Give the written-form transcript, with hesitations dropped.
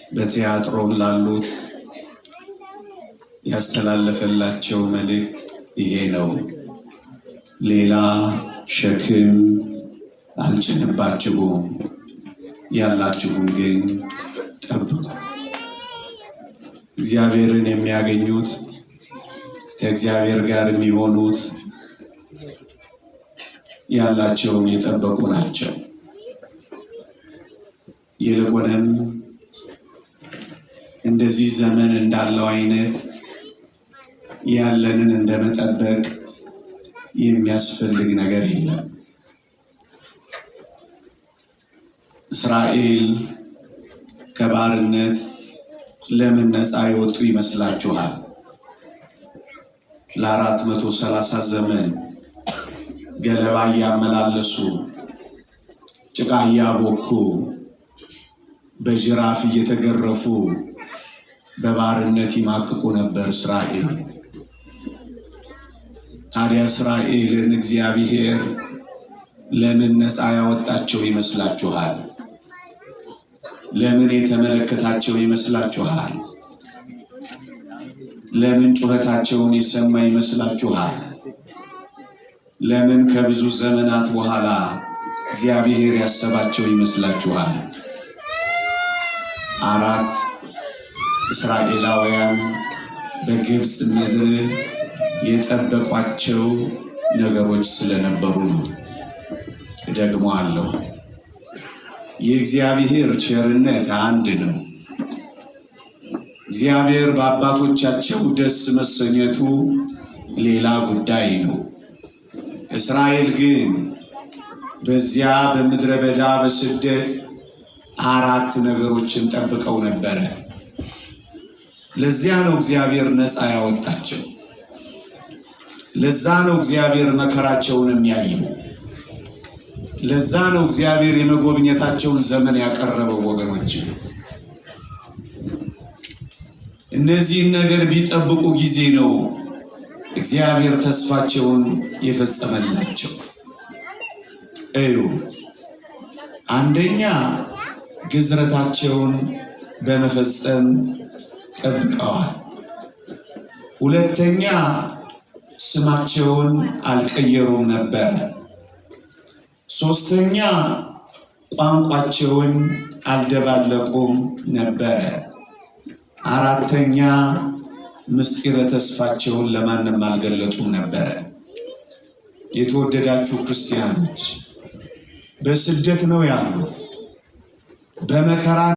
በቲያጥሮን ላሉት ያስተላለፈላቸው መልእክት ይሄ ነው። ሌላ ሸክም አልጭንባችሁም፣ ያላችሁን ግን ጠብቁ። እግዚአብሔርን የሚያገኙት፣ ከእግዚአብሔር ጋር የሚሆኑት ያላቸውን የጠበቁ ናቸው። ይልቁንም እንደዚህ ዘመን እንዳለው አይነት ያለንን እንደመጠበቅ የሚያስፈልግ ነገር የለም። እስራኤል ከባርነት ለምን ነፃ የወጡ ይመስላችኋል? ለ430 ዘመን ገለባ እያመላለሱ፣ ጭቃ እያቦኩ፣ በጅራፍ እየተገረፉ በባርነት ይማቅቁ ነበር እስራኤል። ታዲያ እስራኤልን እግዚአብሔር ለምን ነፃ ያወጣቸው ይመስላችኋል? ለምን የተመለከታቸው ይመስላችኋል? ለምን ጩኸታቸውን የሰማ ይመስላችኋል? ለምን ከብዙ ዘመናት በኋላ እግዚአብሔር ያሰባቸው ይመስላችኋል? አራት እስራኤላውያን በግብፅ ምድር የጠበቋቸው ነገሮች ስለነበሩ ነው። ደግሞ አለሁ። የእግዚአብሔር ቸርነት አንድ ነው። እግዚአብሔር በአባቶቻቸው ደስ መሰኘቱ ሌላ ጉዳይ ነው። እስራኤል ግን በዚያ በምድረ በዳ በስደት አራት ነገሮችን ጠብቀው ነበረ። ለዚያ ነው እግዚአብሔር ነፃ ያወጣቸው። ለዛ ነው እግዚአብሔር መከራቸውን የሚያየው። ለዛ ነው እግዚአብሔር የመጎብኘታቸውን ዘመን ያቀረበው። ወገኖች፣ እነዚህን ነገር ቢጠብቁ ጊዜ ነው እግዚአብሔር ተስፋቸውን የፈጸመላቸው። እዩ፣ አንደኛ ግዝረታቸውን በመፈጸም ጠብቀዋል። ሁለተኛ ስማቸውን አልቀየሩም ነበረ። ሶስተኛ ቋንቋቸውን አልደባለቁም ነበረ። አራተኛ ምስጢረ ተስፋቸውን ለማንም አልገለጡም ነበረ። የተወደዳችሁ ክርስቲያኖች፣ በስደት ነው ያሉት፣ በመከራ